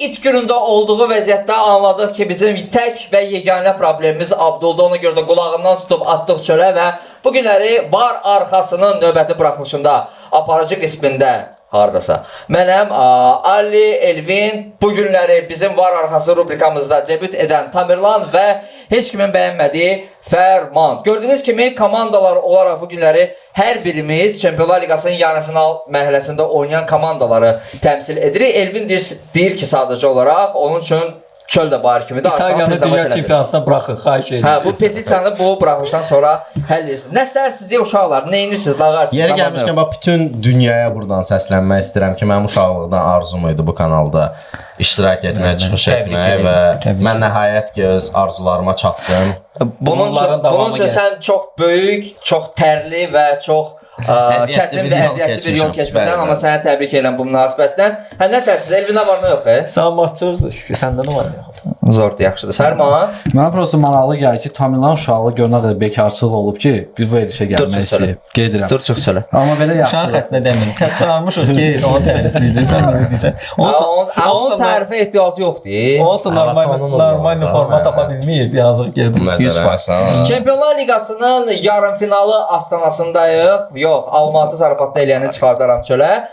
it günündə olduğu vəziyyətdə anladıq ki, bizim tək və yeganə problemimiz Abduldur. Ona görə də qulağından tutub atdıq çölə və bu günləri var arxasının növbəti buraxılışında aparıcı qismində hardasa. Mənəm Ali, Elvin, bu günləri bizim var arxası rubrikamızda debüt edən Tamerlan və heç kimin bəyənmədiyi Fərman. Gördüyünüz kimi komandalar olaraq bu günləri hər birimiz Çempionlar Liqasının yarı final mərhələsində oynayan komandaları təmsil edirik. Elvin deyir ki, sadəcə olaraq onun üçün çöl də bayır kimidir. Arsenal İtaliyanı prezident dünya elədi. çempionatına buraxın, xahiş edirəm. Hə, bu petisiyanı bu buraxılışdan sonra həll edirsiniz. Nə sərsiz uşaqlar, nə edirsiniz, lağarsınız. Yeri gəlmişkən bax bütün dünyaya buradan səslənmək istəyirəm ki, mənim uşaqlıqdan arzum idi bu kanalda iştirak etmək, çıxış Təbrik etmək edirəm, və təbrik. mən nəhayət ki öz arzularıma çatdım. Bunun üçün, Bunların davamı bunun üçün gəlsin. sən çox böyük, çox tərli və çox Əziyyətli çətin bir və yol əziyyətli bir yol keçmişəm. keçmisən, Bəli, amma bəli. səni təbrik edirəm bu münasibətlə. Hə, nə tərsiz? Elvinə var, nə yox? E? Salamatçılıqdır şükür. Səndə nə var nə yoxdur? Zordur, yaxşıdır. Fərman, Mənə prosta maraqlı gəlir ki, Tamerlan uşaqlığı gör nə qədər bekarçılıq olub ki, bir verilişə Dur, gəlmək çıx söylə. istəyib. Gedirəm. dur çıx söylə. Amma belə Uşaq yaxşıdır. xəttinə dəmir. Təçarmışıq ki, onu tərifləyəcəksən, nə deyirsən. Onun tərifə ehtiyacı yoxdur. Onsuz da normal Avatarın normal olmalı, forma hə. tapa bilməyib, yazıq gedir. 100%. Çempionlar Liqasının yarımfinalı astanasındayıq. Yox, Almatı zarafatda eləyəni çıxardaram çölə.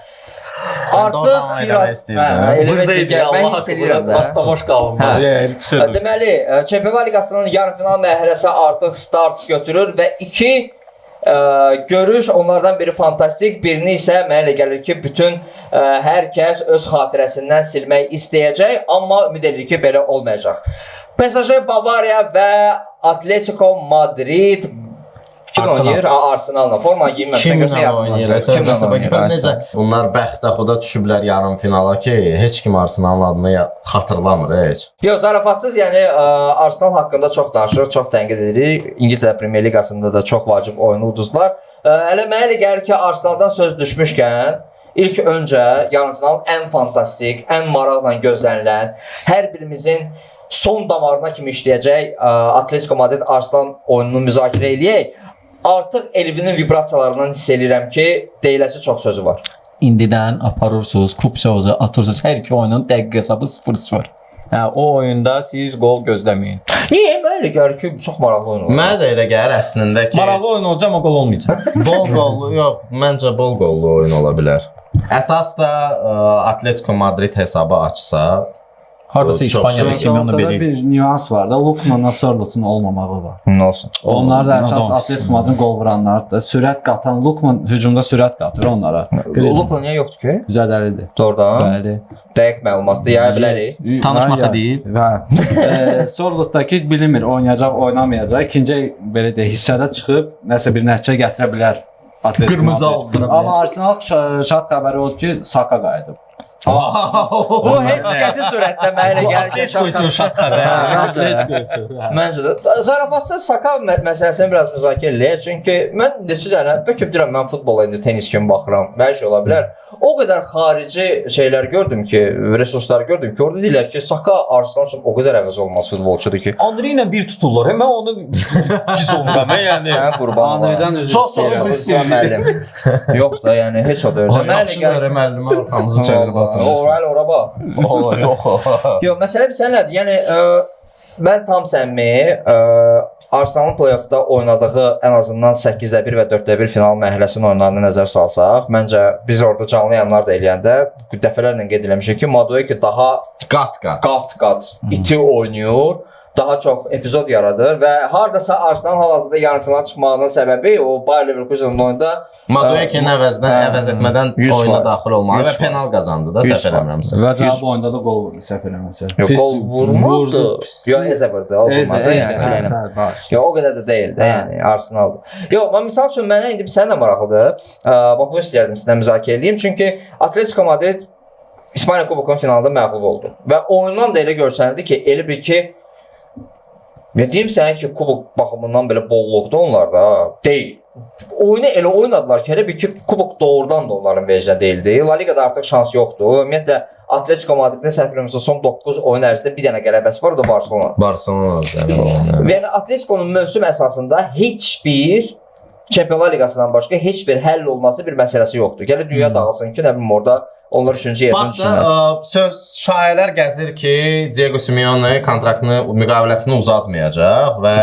Artıq oradan eləmək biraz istəyirdin, hə, hə? eləmək istəyirəm. Mən hiss eləyirəm də. Bastamoş qalım. Hə. Yəni çıxırdı. Deməli, Çempionlar Liqasının yarımfinal mərhələsi artıq start götürür və iki görüş onlardan biri fantastik, birini isə mənə elə gəlir ki, bütün hər kəs öz xatirəsindən silmək istəyəcək, amma ümid edirik ki, belə olmayacaq. PSG Bavariya və Atletico Madrid kim Arsenal. oynayır? Arsenalla. Forma geyinməmişsən, Kimlə görsən yadımdan oynayır? çıxır. Kimlə Kimlə oynayır? Gör necə Arsenal. bunlar bəxtəxuda düşüblər yarım finala ki, heç kim Arsenalın adını xatırlamır heç. Yox, zarafatsız, yəni Arsenal haqqında çox danışırıq, çox tənqid edirik. İngiltərə Premyer Liqasında da çox vacib oyunu uduzdular. Elə mənə elə gəlir ki, Arsenaldan söz düşmüşkən ilk öncə yarımfinalın ən fantastik, ən maraqla gözlənilən, hər birimizin son damarına kimi işləyəcək Atletico Madrid Arsenal oyununu müzakirə eləyək. Artıq Elvinin vibrasiyalarından hiss eləyirəm ki, deyiləsi çox sözü var. İndidən aparırsınız, kupçozu atırsınız. Hər iki oyunun dəqiq hesabı 0-0. Hə, o oyunda siz qol gözləməyin. Niyə? Mənə elə gəlir ki, çox maraqlı oyun olur. Mənə də elə gəlir əslində ki, Maraqlı oyun olacaq, amma qol olmayacaq. bol qollu, yox, məncə bol qollu oyun ola bilər. Əsas da Atletico Madrid hesabı açsa, Hardasa Çox İspaniyada şey. Simeone Ortada belə. bir nüans var da, Lukmanla Sörlotun olmamağı var. Nə olsun? Onlar da Nə əsas danışırsın? Atletico Madridin qol vuranlardır. Sürət qatan Lukman hücumda sürət qatır onlara. Lukman niyə yoxdur ki? Zədəlidir. Doğrudan. Bəli. Dəqiq məlumatdır, yaya bilərik. Tanışmaxa deyil. Hə. Sorlotdakı bilinmir, oynayacaq, oynamayacaq. İkinci belə deyək, hissədə çıxıb nəsə bir nəticə gətirə bilər. Atletico Qırmızı Madrid. aldıra bilər. Amma Arsenal şad xəbəri oldu ki, Saka qayıdıb. Bu heç qəti surətdə mənə elə gəlir ki, Atletico üçün şad xəbər. Atletico üçün. Məncə də zarafatsız Saka məsələsini biraz müzakirə eləyək. Çünki mən neçə dənə, bəlkə bilirəm mən futbola indi tenis kimi baxıram, hər şey ola bilər. O qədər xarici şeylər gördüm ki, resurslar gördüm ki, orada deyirlər ki, Saka Arsenal üçün o qədər əvəz olunmaz futbolçudur ki. Andri ilə bir tuturlar. Mən onu pis oluram, yəni. Sənə qurban olam. Andridən üzr Çox istəyirəm. üzr istəyirəm. Müəllim. Yox da, yəni heç o deyil. Mənə elə Yaxşı gəlir da müəllimi arxamızı çevirib atır. Ora elə ora bax. Yox. Yox, məsələ bir sən nədir? Yəni mən tam səmimi Arsenalın play-offda oynadığı ən azından 8-də 1 və 4-də 1 final mərhələsinin oyunlarına nəzər salsaq, məncə biz orada canlı yayımlar da eləyəndə dəfələrlə qeyd eləmişik ki, Madueke daha Qat-qat. qat-qat iti oynayır, daha çox epizod yaradır və hardasa Arsenal hal-hazırda yarımfinala çıxmağının səbəbi o Bayer Leverkusen oyunda Madueke'nin əvəzinə əvəz etmədən 100%. oyuna daxil olmağı və 100%. penal qazandı da səhv 100%. eləmirəmsə. Və cavab oyunda da qol vurdu, səhv eləməsə. Yox, qol vurmadı. Yox, Eze vurdu, o vurmadı. Yəni, Yox, o qədər də deyil də, yəni Arsenaldır. Yox, mən misal üçün mənə indi sən də maraqlıdır. Bax bunu istəyərdim sizlə müzakirə eləyim. Çünki Atletico Madrid İspaniya Kubokunun finalında məğlub oldu. Və oyundan da elə görsənirdi ki, elə bil ki ya deyim sənə ki, kubok baxımından belə bolluqdur onlarda. Deyil. Oyunu elə oynadılar ki, elə bil ki, kubok doğrudan da onların vecində deyildi. La Liqada artıq şans yoxdur. Ümumiyyətlə Atletico Madridin səhv eləmirəmsə son 9 oyun ərzində bir dənə qələbəsi var, o da Barcelona. Barcelona üzərində. Və yəni Atletico'nun mövsüm əsasında heç bir Çempionlar Liqasından başqa heç bir həll olunması bir məsələsi yoxdur. Gəlir dünya dağılsın ki, nə bilim orada Onlar 3-cü yerdən Bax da düşürlər. söz şayələr gəzir ki, Diego Simeone kontraktını, müqaviləsini uzatmayacaq və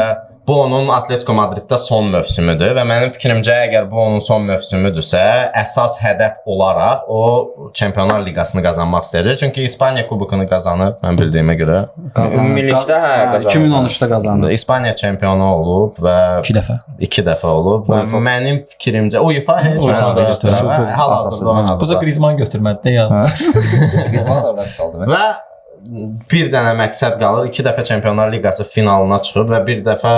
bu onun Atletico Madriddə son mövsümüdür və mənim fikrimcə əgər bu onun son mövsümüdürsə, əsas hədəf olaraq o Çempionlar Liqasını qazanmaq istəyəcək. Çünki İspaniya kubokunu qazanıb, mən bildiyimə görə. Ümumilikdə hə qazanıb. 2013-də qazandı. İspaniya çempionu olub və 2 dəfə. 2 dəfə olub və mənim fikrimcə UEFA heç UEFA nə heç, deyil. Hal-hazırda oynadı. Bu da Griezmann götürmədi də yazıq. Griezmann da oradan saldı. Və bir dənə məqsəd qalır. 2 dəfə Çempionlar Liqası finalına çıxıb və bir dəfə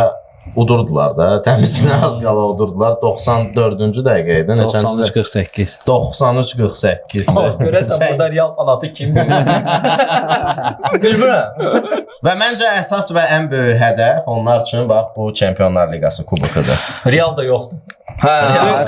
udurdular da. Təmizinə az qala udurdular. 94-cü dəqiqə idi. Neçənci? 93-48. 93-48. Amma görəsən burada Real fanatı kimdir? Bilmirəm. Və məncə əsas və ən böyük hədəf onlar üçün bax bu Çempionlar Liqası kubokudur. Real da yoxdur. Hə,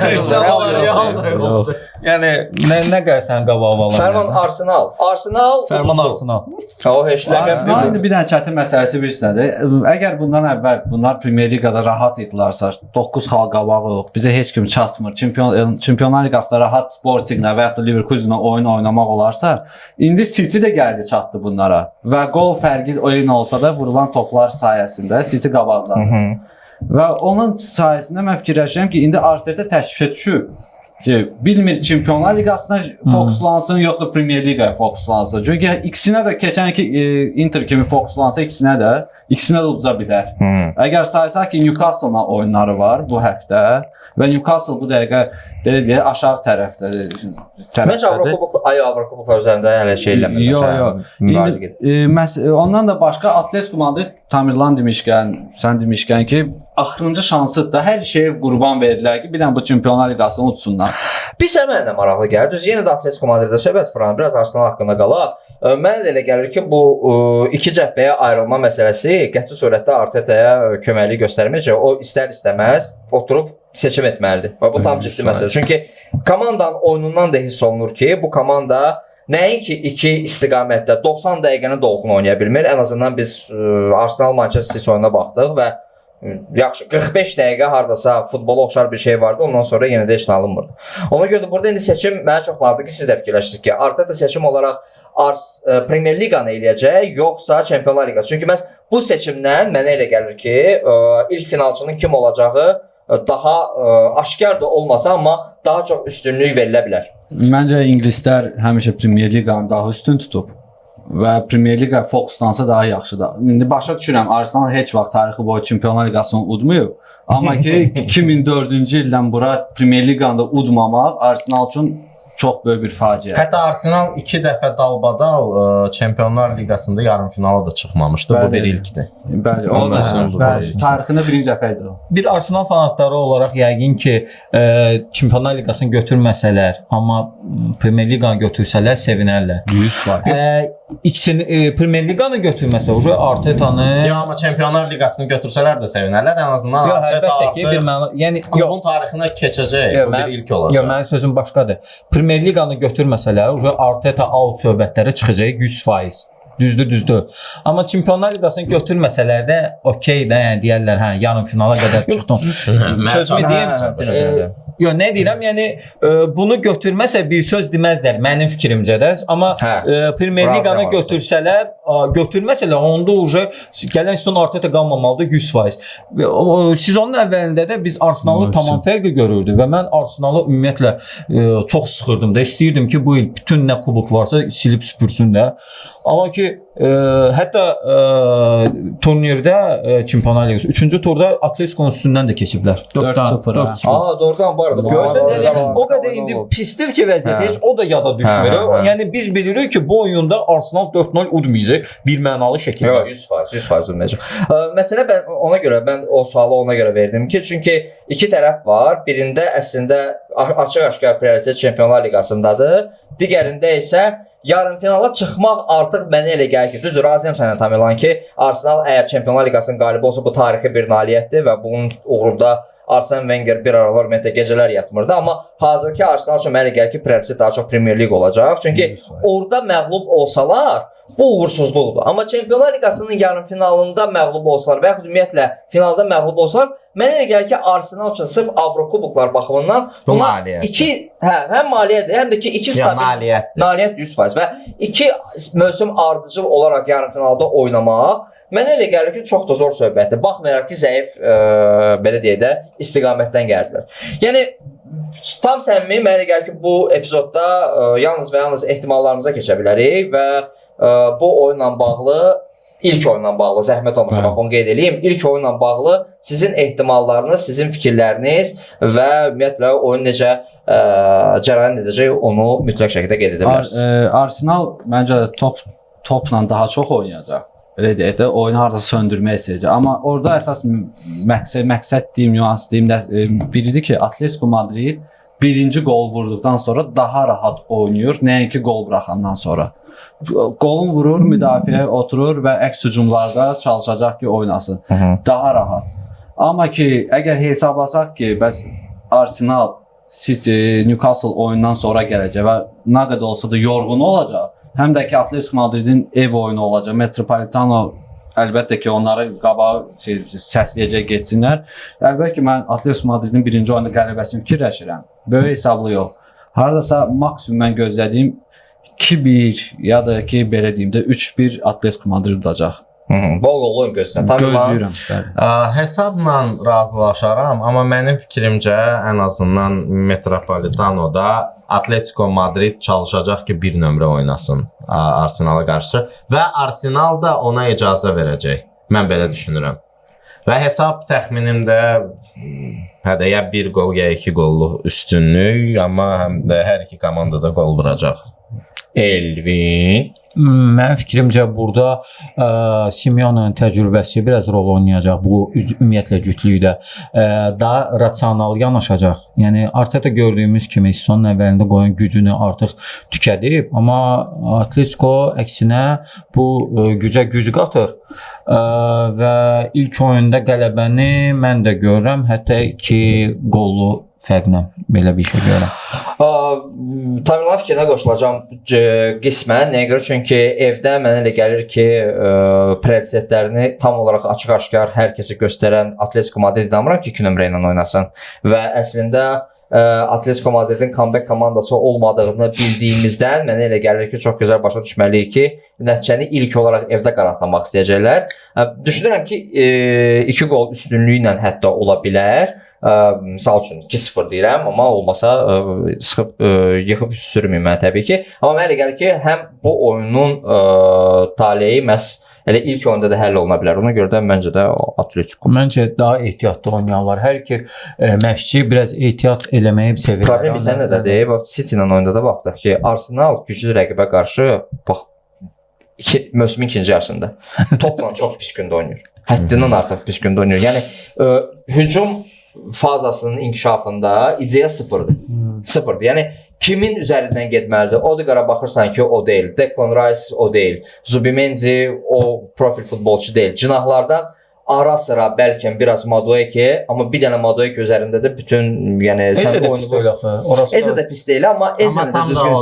Cristiano Real da yoxdur. Yəni nə qədər sən qabağa valan. Fərman Arsenal. Arsenal Fərman uduzdu. Arsenal. O heç ləqəb Arsenal indi bir dənə çətin məsələsi bilirsiniz. Əgər bundan əvvəl bunlar Premier Liqada rahat idilərsə, 9 xal qabağıq, bizə heç kim çatmır. Çempionlar Liqasında rahat Sportinglə və yaxud da Leverkusenlə oyun oynamaq olarsa, indi City də gəldi çatdı bunlara və qol fərqi eyni olsa da vurulan toplar sayəsində City qabaqdadır. Və onun sayəsində mən fikirləşirəm ki, indi Arteta təşvişə düşüb ki, bilmir Çempionlar Liqasına fokuslansın yoxsa Premier Liqaya fokuslansın. Çünki ikisinə də keçənki Inter kimi fokuslansa ikisinə də uduza bilər. Əgər saysaq ki, Newcastle-la oyunları var bu həftə və Newcastle bu dəqiqə belə deyək aşağı tərəfdədir. Məncə Avrokuboklar üzərində hələ şey eləmirlər. Yox, yox. İndi ondan da başqa Atletico Madrid Tamerlan demişkən, sən demişkən ki, axırıncı şansıdır da hər şeyə qurban verdilər ki, bir dənə bu Çempionlar Liqasını udsunlar. Bir şey mənə də maraqlı gəlir. Düz yenə də Atletico Madriddə söhbət vuran, biraz Arsenal haqqında qalaq. Mənə də elə gəlir ki, bu iki cəbhəyə ayrılma məsələsi qəti surətdə Artetaya köməklik göstərməyəcək. O istər-istəməz oturub seçim etməlidir. Və bu tam ciddi məsələ. Çünki komandanın oyunundan da hiss olunur ki, bu komanda nəinki iki istiqamətdə 90 dəqiqəni dolğun oynaya bilmir. Ən azından biz Arsenal Manchester City oyununa baxdıq və yaxşı 45 dəqiqə hardasa futbola oxşar bir şey vardı. Ondan sonra yenə də heç nə alınmırdı. Ona görə də burada indi seçim mənə çox maraqlıdır ki, siz də fikirləşirsiniz ki, Arteta seçim olaraq Premier Liqanı eləyəcək, yoxsa Çempionlar Liqası. Çünki məhz bu seçimdən mənə elə gəlir ki, ilk finalçının kim olacağı daha aşkar da olmasa, amma daha çox üstünlük verilə bilər. Məncə ingilislər həmişə Premier Liqanı daha üstün tutub və Premier Liqa fokuslansa daha yaxşıdır. İndi başa düşürəm, Arsenal heç vaxt tarixi boyu Çempionlar Liqasını udmayıb. Amma ki 2004-cü ildən bura Premier Liqanı da udmamaq Arsenal üçün çox böyük bir faciə. Hətta Arsenal 2 dəfə dalbadal Çempionlar Liqasında yarımfinala da çıxmamışdı. Bəli. Bu bir ilkdir. Bəli, o da bəli, tarixində birinci dəfə idi o. Bir Arsenal fanatları olaraq yəqin ki, Çempionlar Liqasını götürməsələr, amma Premier Liqanı götürsələr sevinərlər. 100%. İkisini Premier Liqanı götürməsə, uje Artetanı Ya amma Çempionlar Liqasını götürsələr də sevinərlər. Ən azından Yox, Arteta əlbəttə ki, bir artıq məna, yəni klubun tarixinə keçəcək. Yox, Bu bir ilk olacaq. Yox, mənim sözüm başqadır. Premier Liqanı götürməsələr, uje Arteta out söhbətləri çıxacaq 100%. Düzdür. Amma Çempionlar Liqasını götürməsələr də okey də, yəni deyərlər, hə, yarım finala qədər çıxdın. Sözümü deyim. Yox, nə deyirəm? Yəni bunu götürməsə bir söz deməzlər mənim fikrimcə də. Amma Premier Liqanı götürsələr, götürməsələr onda uje gələn sezon Arteta qalmamalıdır 100%. Sezonun əvvəlində də biz Arsenalı tamam fərqli görürdük və mən Arsenalı ümumiyyətlə çox sıxırdım da. İstəyirdim ki, bu il bütün nə kubok varsa silib süpürsün də. Amma ki hətta turnirdə Çempionlar Liqası 3-cü turda Atletico'nun üstündən də keçiblər. 4-0. Aa, doğrudan bu arada. Görsən, o qədər indi pisdir ki vəziyyət, heç o da yada düşmür. Yəni biz bilirik ki, bu oyunda Arsenal 4-0 udmayacaq bir mənalı şəkildə. Yox, 100%, 100% udmayacaq. Məsələ mən ona görə mən o sualı ona görə verdim ki, çünki iki tərəf var. Birində əslində açıq-aşkar prioritet Çempionlar Liqasındadır. Digərində isə yarım finala çıxmaq artıq mənə elə gəlir ki, düzdür, razıyam sənə Tamerlan ki, Arsenal əgər Çempionlar Liqasının qalibi olsa bu tarixi bir nailiyyətdir və bunun uğrunda Arsene Wenger bir aralar ümumiyyətlə gecələr yatmırdı, amma hazırki Arsenal üçün mənə elə gəlir ki, prioritet daha çox Premier Liq olacaq. Çünki orada məğlub olsalar, Bu uğursuzluqdur. Amma Çempionlar Liqasının yarımfinalında məğlub olsalar və yaxud ümumiyyətlə finalda məğlub olsalar, mənə elə gəlir ki, Arsenal üçün sırf Avrokuboklar baxımından Bu buna maliyyətdir. iki, hə, həm maliyyədir, həm də ki iki Ya stabil maliyyətdir. nailiyyət 100% və iki mövsüm ardıcıl olaraq yarımfinalda oynamaq mənə elə gəlir ki, çox da zor söhbətdir. Baxmayaraq ki, zəif belə deyək də istiqamətdən gəldilər. Yəni tam səmimi mənə elə gəlir ki, bu epizodda yalnız və yalnız ehtimallarımıza keçə bilərik və bu oyunla bağlı ilk oyunla bağlı zəhmət olmasa Hə. bax onu qeyd eləyim. İlk oyunla bağlı sizin ehtimallarınız, sizin fikirləriniz və ümumiyyətlə oyun necə cərəyan edəcək onu mütləq şəkildə qeyd edə bilərsiniz. Arsenal məncə topla daha çox oynayacaq. Belə deyək də, oyunu hardasa söndürmək istəyəcək. Amma orada əsas məqsəd deyim, nüans deyim də biridir ki, Atletico Madrid birinci qol vurduqdan sonra daha rahat oynayır, nəinki qol buraxandan sonra. Qolun vurur, müdafiəyə oturur və əks hücumlarda çalışacaq ki, oynasın. Daha rahat. Amma ki, əgər hesablasaq ki, bəs Arsenal City, Newcastle oyundan sonra gələcək və nə qədər olsa da yorğun olacaq. Həm də ki, Atletico Madridin ev oyunu olacaq. Metropolitano əlbəttə ki, onları qabağa səsləyəcək getsinlər. Əlbəttə ki, mən Atletico Madridin birinci oyunda qələbəsini fikirləşirəm. Böyük hesablı yox. Hardasa maksimum mən gözlədiyim 2-1 ya da ki, belə deyim də 3-1 Atletico Madrid udacaq. Bol qollu oyun gözləyirəm. Gözləyirəm. Bəli. Hesabla razılaşaram, amma mənim fikrimcə ən azından Metropolitanoda Atletico Madrid çalışacaq ki, bir nömrə oynasın Arsenala qarşı və Arsenal da ona icazə verəcək. Mən belə düşünürəm. Və hesab təxminimdə hədə ya 1 qol ya 2 qolluq üstünlük, amma həm də hər iki komanda da qol vuracaq. Elvin. Mənim fikrimcə burada Simeone'nin təcrübəsi biraz rol oynayacaq bu ümumiyyətlə cütlükdə. Daha rasional yanaşacaq. Yəni Arteta gördüyümüz kimi sezonun əvvəlində qoyun gücünü artıq tükədib, amma Atletico əksinə bu gücə güc qatır. Və ilk oyunda qələbəni mən də görürəm, hətta 2 qollu fərqlə belə bir şey görürəm. Tamerlan fikrinə qoşulacağam qismən. Nəyə görə? Çünki evdə mənə elə gəlir ki, prioritetlərini tam olaraq açıq-aşkar hər kəsə göstərən Atletico Madrid inanmıram ki, 2 nömrə ilə oynasın. Və əslində Atletico Madridin comeback komandası olmadığını bildiyimizdən mənə elə gəlir ki, çox gözəl başa düşməliyik ki, nəticəni ilk olaraq evdə qarantlamaq istəyəcəklər. Düşünürəm ki, 2 qol üstünlüyü ilə hətta ola bilər. Misal üçün 2-0 deyirəm, amma olmasa sıxıb yıxıb sürməyim mən təbii ki. Amma mənə elə gəlir ki, həm bu oyunun taleyi məhz elə ilk oyunda da həll oluna bilər. Ona görə də məncə də Atletico. Məncə daha ehtiyatlı oynayarlar. Hər iki məşqçi biraz ehtiyat eləməyi sevirlər. Problem isə nədədir? Bax City ilə oyunda da baxdıq ki, Arsenal güclü rəqibə qarşı bax mövsümün ikinci yarısında topla çox pis gündə oynayır. Həddindən artıq pis gündə oynayır. Yəni hücum fazasının inkişafında ideya sıfırdır. Sıfırdır. Yəni kimin üzərindən getməlidir? Odegaara baxırsan ki, o deyil. Declan Rice o deyil. Zubimendi o profil futbolçu deyil. Cinahlardan ara sıra bəlkə biraz Madueke, amma bir dənə Madueke üzərində də bütün, yəni sən oyunu pis deyil axı. Orası Eze də pis deyil, amma Eze də düzgün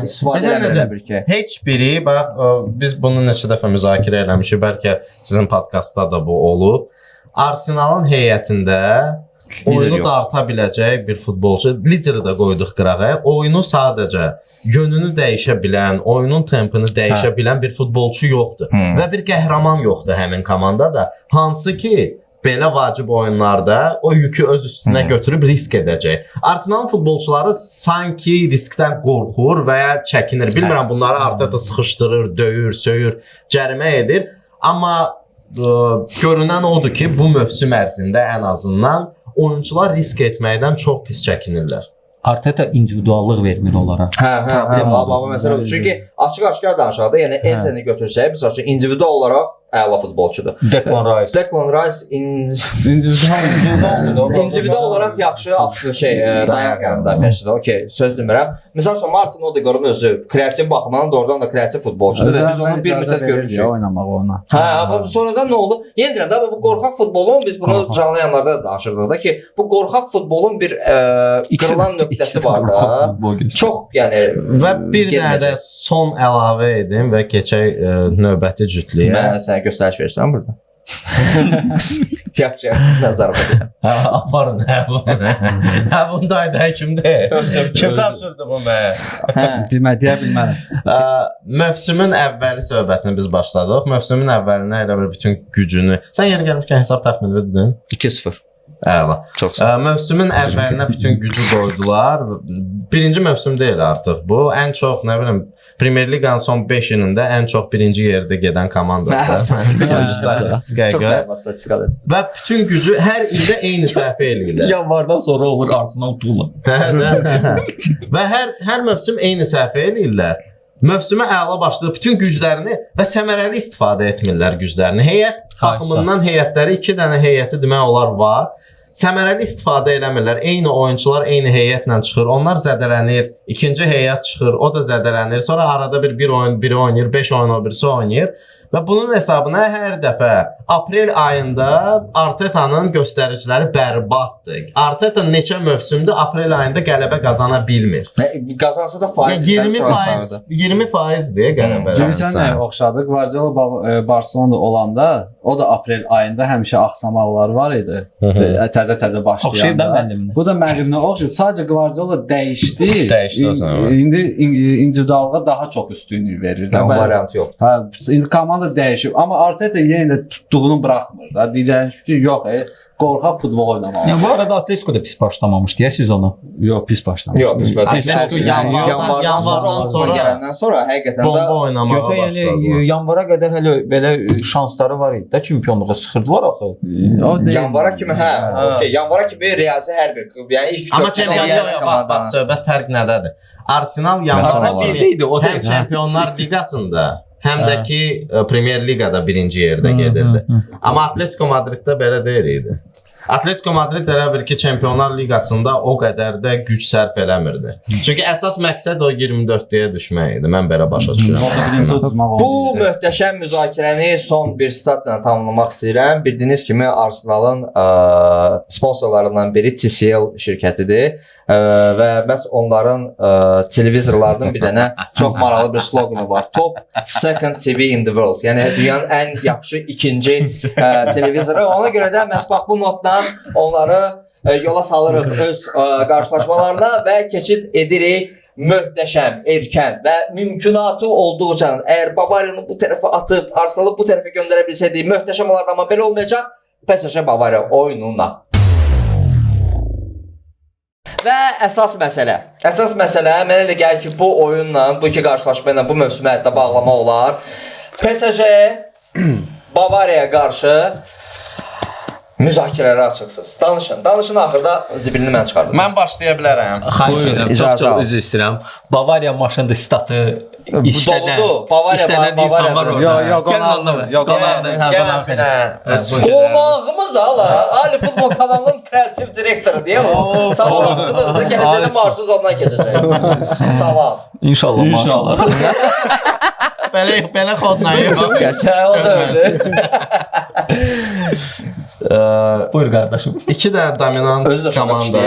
istifadə eləmir ki. Heç biri, bax biz bunu neçə dəfə müzakirə eləmişik, bəlkə sizin podkastda da bu olub. Arsenalın heyətində oyunu darta biləcək bir futbolçu, lideri də qoyduq qırağa. Oyunu sadəcə yönünü dəyişə bilən, oyunun tempini dəyişə bilən bir futbolçu yoxdur. Və bir qəhrəman yoxdur həmin komandada. Hansı ki, belə vacib oyunlarda o yükü öz üstünə götürüb risk edəcək. Arsenalın futbolçuları sanki riskdən qorxur və ya çəkinir. Bilmirəm, bunları Arteta sıxışdırır, döyür, söyür, cərimə edir. Amma görünən odur ki, bu mövsüm ərzində ən azından oyunçular risk etməkdən çox pis çəkinirlər. Arteta individuallıq vermir onlara. Hə, məsələ odur. Çünki açıq-aşkar danışaq da, yəni Eze-ni götürsək, məsəl üçün individual olaraq əla futbolçudur. Declan Rice. Declan Rice individual olaraq yaxşı dayaq yanında müdafiəçidir. Okey, söz demirəm. Məsəl üçün Martin Odegaardın özü kreativ baxımdan doğrudan da kreativ futbolçudur və biz onu bir müddət görmüşük. Oynamağı ona. Hə, amma sonradan nə oldu? Yenə deyirəm də, bu qorxaq futbolun biz bunu canlı yayınlarda da danışırdıq da ki, bu qorxaq futbolun bir qırılan nöqtəsi var da. Çox yəni Və bir dənə də son əlavə edim və keçək növbəti cütlüyə. Mən sənə göstəriş verirəm burada. Yaxşı, mən zarafat edirəm. Hə, aparın hə bunu. Hə bunu da həkimdir. Kim tapşırdı bu mənə? Hə. Demə, deyə bilmərəm. Mövsümün əvvəli söhbətini biz başladıq. Mövsümün əvvəlinə elə bir bütün gücünü. Sən yeri gəlmişkən hesab təxmini dedin. 2-0. Əla. Çox sağ ol. Mövsümün əvvəlinə bütün gücü qoydular. Birinci mövsüm deyil artıq bu. Ən çox, nə bilim, Premier Liqanın son 5 ilində ən çox birinci yerdə gedən komandadır. Statistikaya Çox görə. bərbad statistikadır. Və bütün gücü hər ildə eyni səhvi eləyirlər. Yanvardan sonra olur Arsenal Tula. Və hər mövsüm eyni səhvi eləyirlər. Mövsümə əla başlayıb bütün güclərini və səmərəli istifadə etmirlər güclərini. Heyət baxımından heyətləri 2 dənə heyəti demək olar var. Səmərəli istifadə eləmirlər. Eyni oyunçular eyni heyətlə çıxır. Onlar zədələnir. İkinci heyət çıxır, o da zədələnir. Sonra arada bir oyun biri oynayır, 5 oyun o birisi oynayır. Və bunun hesabına hər dəfə aprel ayında Arteta'nın göstəriciləri bərbaddır. Arteta neçə mövsümdür aprel ayında qələbə qazana bilmir. Qazansa da faiz 20% 20% deyə qələbə. Bilirsən nəyə oxşadı? Guardiola Barcelonada olanda, o da aprel ayında həmişə axsamalar var idi. Təzə-təzə başlayanda. Oxşayır da müəlliminə. Bu da müəlliminə oxşayır. Sadəcə Guardiola dəyişdi. Dəyişdi o zaman. İndi individuallığa daha çox üstünlük verir. Nə variant yox. Hə, indi komanda dəyişib, amma Arteta yenə də tutduğunu buraxmır da. Deyirlər ki, yox, qorxaq futbol oynamalı. Yəni bu arada Atletico da pis başlamamışdı ya sezonu. Yox, pis başlamış. Yox, pis başlamamışdı. Atletico yanvardan sonra gələndən sonra həqiqətən də bomba oynamağa Yox, başladı. yəni yanvara qədər hələ belə şansları var idi də çempionluğa sıxırdılar axı. O deyil. Yanvara kimi hə, okey, yanvara kimi riyazi hər bir, yəni ilk Amma Çempionlar bax, söhbət fərq nədədir? Arsenal yanvarda birdə idi, o həm Çempionlar Liqasında, həm də ki Premier Liqada birinci yerdə gedirdi. Amma Atletico Madriddə belə deyil idi. Atletico Madrid elə bir ki Çempionlar Liqasında o qədər də güc sərf eləmirdi. Çünki əsas məqsəd o 24-yə düşmək idi. Mən belə başa düşürəm. Bu möhtəşəm müzakirəni son bir statla tamamlamaq istəyirəm. Bildiyiniz kimi Arsenalın sponsorlarından biri TCL şirkətidir. Və məhz onların televizorlarının bir dənə çox maraqlı bir sloqanı var. Top second TV in the world. Yəni dünyanın ən yaxşı ikinci televizoru. Ona görə də məhz bax bu notla onları yola salırıq öz qarşılaşmalarına və keçid edirik möhtəşəm, erkən və mümkünatı olduqca əgər Bavariyanı bu tərəfə atıb Arsenalı bu tərəfə göndərə bilsəydik möhtəşəm olardı, amma belə olmayacaq. PSG Bavariya oyununa. Və əsas məsələ. Əsas məsələ mənə elə gəlir ki, bu oyunla, bu iki qarşılaşma ilə bu mövsümü hətta bağlamaq olar. PSG Bavariyaya qarşı müzakirələrə açıqsınız. Danışın. Danışın, axırda zibilini mən çıxardım. Mən başlaya bilərəm. Xahiş edirəm. İcazə al. Çox üzr istəyirəm. Bavariya maşında statı işlədən, Doludur. Bavariya insan var orada. Yox, qonaqdır. Yox, qonaqdır. Qonağımız ala Ali Futbol kanalının kreativ direktoru deyə o. Salamçılıqdır. Gələcəkdə marşrut ondan keçəcək. Salam. İnşallah. İnşallah. Belə xodla yox. Qəşəng o da öldü. Buyur qardaşım. İki dənə dominant komanda.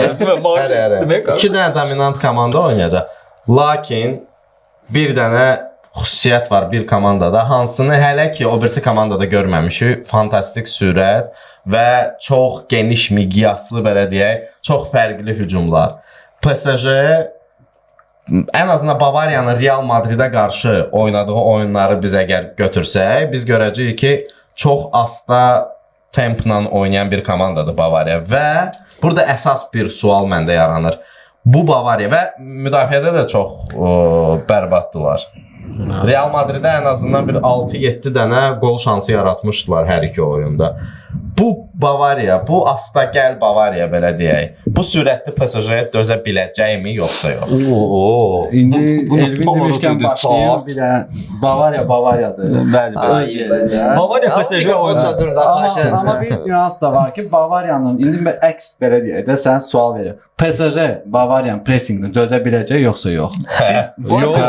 İki dənə dominant komanda oynayacaq. Lakin bir dənə xüsusiyyət var bir komandada, hansını hələ ki o birisi komandada görməmişik. Fantastik sürət və çox geniş miqyaslı, belə deyək, çox fərqli hücumlar. PSG ən azından Bavariyanın Real Madridə qarşı oynadığı oyunları biz əgər götürsək, biz görəcəyik ki, çox asta templa oynayan bir komandadır Bavariya və burada əsas bir sual məndə yaranır. Bu Bavariya və müdafiədə də çox bərbaddılar. Real Madridə ən azından bir 6-7 dənə qol şansı yaratmışdılar hər iki oyunda. Bu Bavariya, bu asta gəl Bavariya belə deyək. Bu sürətli PSG-yə dözə biləcəkmi yoxsa yox? Oo. İndi Bunu Elvin demişkən başlayım bir dənə Bavariya Bavariyadır. Bəli, bəli. Öz yerində. Bavariya PSG oyunu. Amma bir nüans da var ki, Bavariyanın indi mən əks belə deyək də sən sual verirəm. PSG Bavariyanın pressinqini dözə biləcək yoxsa yox? Siz Yox.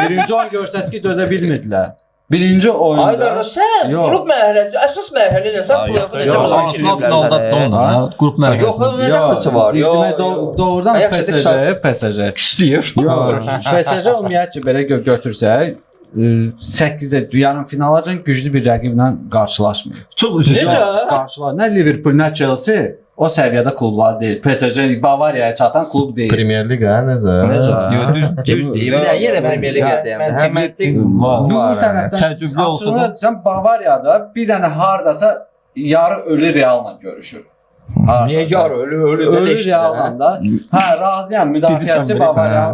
Birinci oyun göstərdi ki, dözə bilmirdilər. Birinci oyunda. Ay qardaş, sən Yox. qrup mərhələsi, əsas mərhələ ilə sən Ay, play-off'u yox, necə yox, müzakirə Arsenal edə finalda bilərsən? dondu. Ha, qrup Yox, mərhələsində. nə əlaqəsi var? Yox, Demək doğrudan Ay, yaxşı, PSG, PSG. Küstüyür. Yox, PSG ümumiyyətcə belə götürsək, 8-də yarım finalacan güclü bir rəqiblə qarşılaşmayıb. Çox üzücü. Necə? Qarşılar nə Liverpool, nə Chelsea o səviyyədə klublar deyil. PSG Bavariyaya çatan klub deyil. Premier Liqa necə? Necə? Yox, düz Düz deyil. Bir də yenə Premier Liqə deyəndə. Hə, məntiq Var. Bu var. tərəfdən Təcrübə olsa da. Açığını desəm Bavariyada bir dənə hardasa yarı ölü Realla görüşür. Hardasa. Niyə yarı ölü ölü də Ölü leşdir, hə? Realla da. Hə, razıyam. Müdafiəsi Dedi Bavariya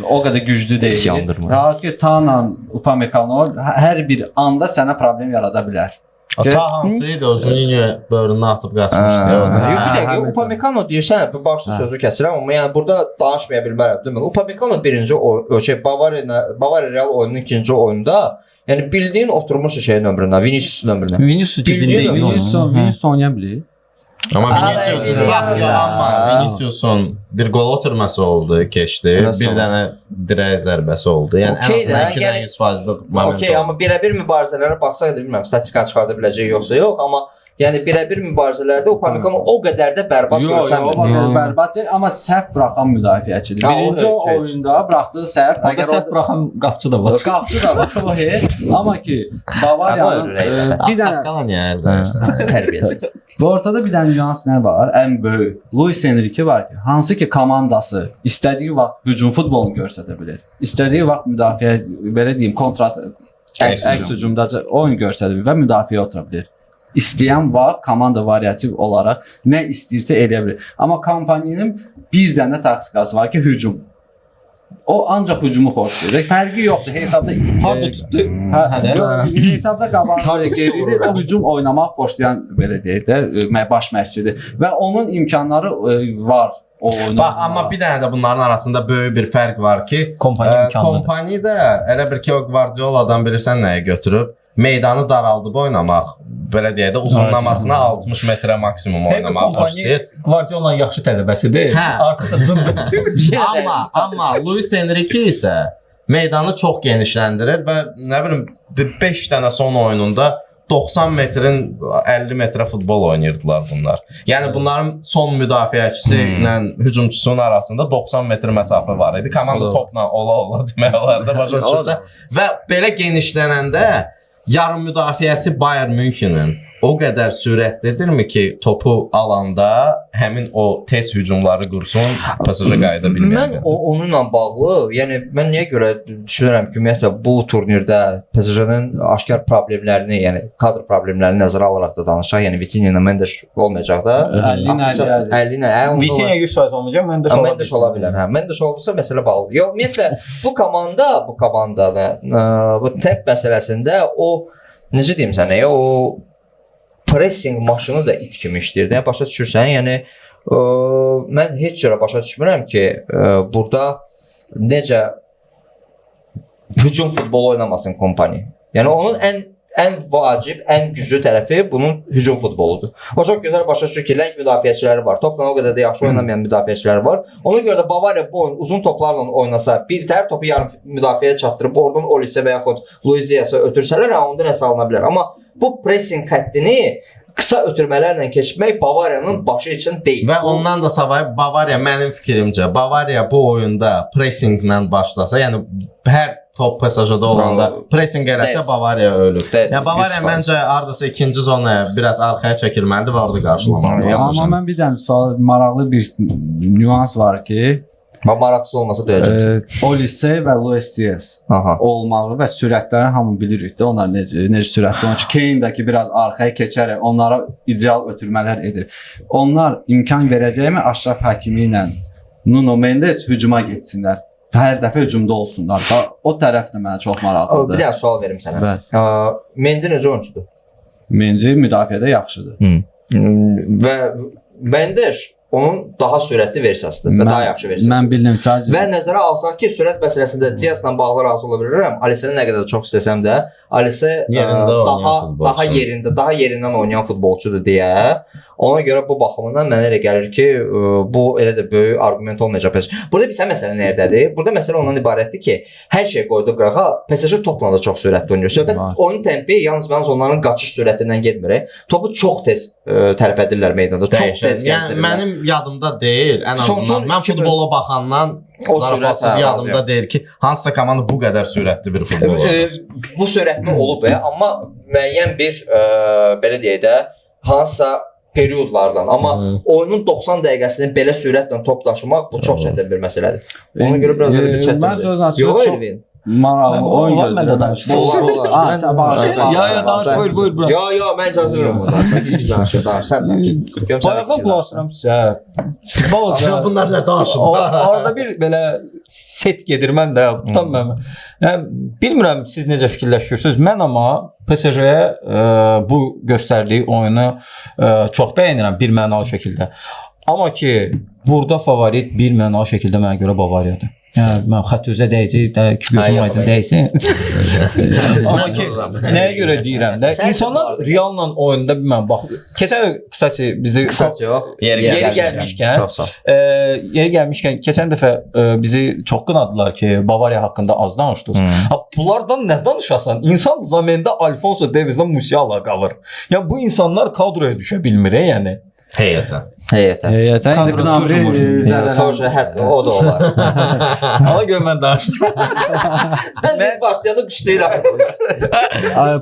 o qədər güclü deyil. Heç yandırma. Hansı ki Tanan, Upamecano hər bir anda sənə problem yarada bilər. Ta hansı idi o Juninho böyrünə atıb qaçmışdı. Yox, bir dəqiqə, Hə, Upamecano deyirsən, bu başlı sözü kəsirəm, amma yəni burada danışmaya bilmərəm, değil mi? Upamecano birinci o şey Bavariya Bavariya Real oyununun ikinci oyununda, yəni bildiyin oturmuş şeyin ömrünə, Viniciusun ömrünə. Vinicius cibində Bildiyin idi onun. Vinicius, Vinicius oynaya bilir. Amma Ay, Viniciusun ay, bax, ay, amma Viniciusun bir qol ötürməsi oldu, keçdi. Nasıl Bir oldu? dənə dirək zərbəsi oldu. Yəni ən Okey də, azından 2 dənə yəni- 100%lıq moment Okey, oldu. amma birəbir mübarizələrə baxsaq da bilmirəm, statistika çıxarda biləcək yoxsa yox, amma yəni birəbir mübarizələrdə Upamecano o qədər də bərbad Yox, yox, o görsənmir. qədər bərbad deyil, amma səhv buraxan müdafiəçidir. Ha, o Birinci heç, heç. oyunda buraxdığı səhv, Orada səhv buraxan qapçı da var. Qapçı da var, o heç. Amma ki Bavariyanın bir dənə Ağsaqqala niyə əldə Tərbiyəsiz. Bu ortada bir dənə nüans nə var? Ən böyük. Luis Enrique var ki, hansı ki komandası istədiyi vaxt hücum futbolunu göstərə bilir. İstədiyi vaxt müdafiə, belə deyim, kontra Əks əks hücumda oyun göstərə bilir və müdafiəyə otura bilir. İstəyən vaxt komanda variativ olaraq nə istəyirsə eləyə bilir. Amma kompaninin bir dənə taktikası var ki, hücum. O ancaq hücumu xoşlayır. Fərqi yoxdur. Hesabda Harda tutdu? Hə, Hə, də. yox, hesabda qabağında geridir. O hücum oynamaq xoşlayan belə deyək də baş məşqçidir və onun imkanları var o oyunu. Bax, amma bir dənə də bunların arasında böyük bir fərq var ki, Kompaniya imkanlıdır. Kompaniya da elə bir ki o Guardiola'dan bilirsən nəyi götürüb? Meydanı daraldıb oynamaq, belə deyək də uzunlamasına 60 metrə maksimum Hep oynamaq kompaniya xoşlayır. Guardiola'nın yaxşı tələbəsidir. Hə. Artıq da cındır. Amma Luis Enrique isə meydanı çox genişləndirir və nə bilim 5 dənə son oyununda 90 metrin 50 metrə futbol oynayırdılar bunlar. Yəni bunların son müdafiəçisi ilə hücumçusunun arasında 90 metr məsafə var idi. Komanda topla ola-ola demək olar da başa düşürsən. Və belə genişlənəndə yarım müdafiəsi Bayern Münchenin o qədər sürətlidirmi ki, topu alanda həmin o tez hücumları qursun, PSG qayıda bilməyən. Mən onunla bağlı, yəni mən niyə görə düşünürəm ki, ümumiyyətlə bu turnirdə PSG-nin aşkar problemlərini, yəni kadr problemlərini nəzərə alaraq da danışaq. Yəni Vitinha ilə Mendes olmayacaq da. 50 ilə 50 ilə, hə, onda Vitinha 100% olmayacaq, Mendes Amma ola Mendes ola bilər, hə. Mendes olsa məsələ bağlıdır. Yox, ümumiyyətlə bu komanda, bu temp məsələsində o necə deyim sənə, o pressing maşını da it kimi işləyir də. Başa düşürsən? Yəni mən heç cürə başa düşmürəm ki, burada necə hücum futbolu oynamasın kompaniya. Yəni onun ən vacib, ən güclü tərəfi bunun hücum futboludur. O çox gözəl başa düşür ki, ləng müdafiəçiləri var. Topla o qədər də yaxşı oynamayan müdafiəçiləri var. Ona görə də Bavariya bu oyun uzun toplarla oynasa, bir tər topu yarım müdafiəyə çatdırıb oradan Olise və yaxud Luis Diaz'a ötürsələr, hə, onda nəsə alına bilər. Amma bu pressing xəttini qısa ötürmələrlə keçmək Bavariyanın başı üçün deyil. Və ondan da savayı Bavariya mənim fikrimcə, Bavariya bu oyunda pressinqlə başlasa, yəni hər top PSG-da olanda pressing eləsə Dəqiq. Bavariya ölür. Dəqiq, Yəni Bavariya 100%. məncə hardasa ikinci zonaya biraz arxaya çəkilməlidir və orada qarşılamalıdır. Amma mən bir dənə sual, maraqlı bir nüans var ki, Bax maraqsız olmasa döyəcəm. Olise və Luis Diaz Aha. olmalı və sürətlərini hamı bilirik də onlar necə sürətli onun üçün Kane də ki biraz arxaya keçərək onlara ideal ötürmələr edir. Onlar imkan verəcəkmi Aşraf Hakimi ilə Nuno Mendes hücuma getsinlər? Hər dəfə hücumda olsunlar. Bax, o tərəf də mənə çox Bir maraqlıdır. dənə sual verim sənə. Bəli. Menzi necə oyunçudur? Menzi müdafiədə yaxşıdır. Və Mendes onun daha sürətli versiyasıdır və daha yaxşı versiyasıdır. Mən bildim sadəcə. Və nəzərə alsaq ki, sürət məsələsində Diazla bağlı razı ola bilirəm. Alisini nə qədər çox istəsəm də, Alise Yerində oynayan daha futbolçu. yerində, daha yerindən oynayan futbolçudur deyə. Ona görə bu baxımından mənə elə gəlir ki, bu elə də böyük arqument olmayacaq PSG. Burada bir məsələ nədədir? Burada məsələ ondan ibarətdir ki, hər şey qoydu qırağa, PSG topla da çox sürətli oynayır. Söhbət Var. oyun tempi yalnız onların qaçış sürətindən getmir. Topu çox tez tərpədirlər meydanda. Çox Dəyişər. tez Yəni gəzdirirlər. mənim yadımda deyil, ən azından Son mən iki futbola baxandan O sürət, zarafatsız hə, yadımda razıyam. deyil ki, hansısa komanda bu qədər sürətli bir futbol oynasın. Bu sürətli olub, amma müəyyən bir belə deyək də hansısa periodlardan, amma oyunun 90 dəqiqəsini belə sürətlə top daşımaq bu çox çətin bir məsələdir. Ona görə biraz elə bir Mən çətindir. sözün açığı Yox, çox Elvin. maraqlı oyun Olar, mən də gözləyirəm. danışım. Olar, olar. Sən bağışla. Ya, danış, buyur, buyur. Yo, yo, mən icazə verirəm ondan. Sən heç danışır, danış, sən danış. Görüm sən Bayaqdan ikisi qulaq danış. asıram sizə. Futbol Bunlar nə danışırlar? Arada bir belə set gedir mən də, tutan mən. Yəni bilmirəm siz necə fikirləşirsiniz. Mən amma PSG-yə bu göstərdiyi oyunu çox bəyənirəm bir mənalı şəkildə. Amma ki burada favorit bir mənalı şəkildə mənə görə Bavariyadır. Yəni mən xətt özə dəyəcək, də iki gözüm Ay, aydın yox, dəysin. Amma Mən ki vururam. nəyə görə deyirəm də? Sən İnsanlar vardı. Realla oyunda bilməm bax. Keçən kstati bizi Qısaca yox. Yeri Yeri gəlmişkən, Çox sağ ol. Yeri gəlmişkən keçən dəfə bizi çox qınadılar ki, Bavariya haqqında az danışdınız. Ha, bunlardan nə danışasan? İnsan zamində Alfonso Davieslə Musiala qalır. Yəni bu insanlar kadroya düşə bilmir, yəni. Heyətə. Heyətə. Heyətə indi Kadro Gnabry turizm zədələnib. Toja hətta o da olar. Ona görə mən danışmıram. Mən biz başlayanda qışlayıram.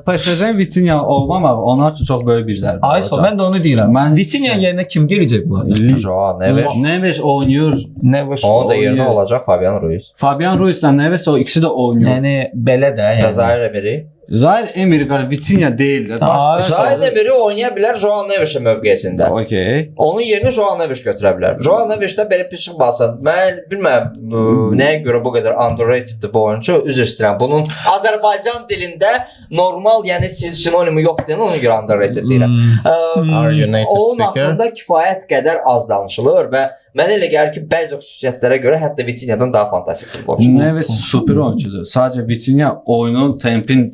PSG-nin Vitinha olmamağı onlar üçün çox böyük bir zərbə Ay, olacaq. mən də onu deyirəm. Mən Vitinha yerinə kim gələcək bunlar? Joao Neves. Neves oynayır. Neves. Onun da yerinə olacaq Fabian Ruiz. Fabian Ruizlə Neves o ikisi də oynayır. Yəni belə də, yəni. Zaire Emery. Zaire Emery qara Vitinha deyildir. Ay, Zaire Emery oynaya bilər Joao Neves'in mövqesində. Okey. Onun yerinə Joao Neves götürə bilər. Joao Neves də belə pis çıxmasın. Mən bilmirəm nəyə görə bu qədər underrateddir bu oyuncu. Üzr istəyirəm. Bunun Azərbaycan dilində normal, yəni sinonimi yoxdur, deyən ona görə underrated deyirəm. Are you native Onun speaker? haqqında kifayət qədər az danışılır və mənə elə gəlir ki, bəzi xüsusiyyətlərə görə hətta Vitinha-dan daha fantastik futbolçudur. Neves super oyuncudur. Sadəcə Vitinha oyunun tempin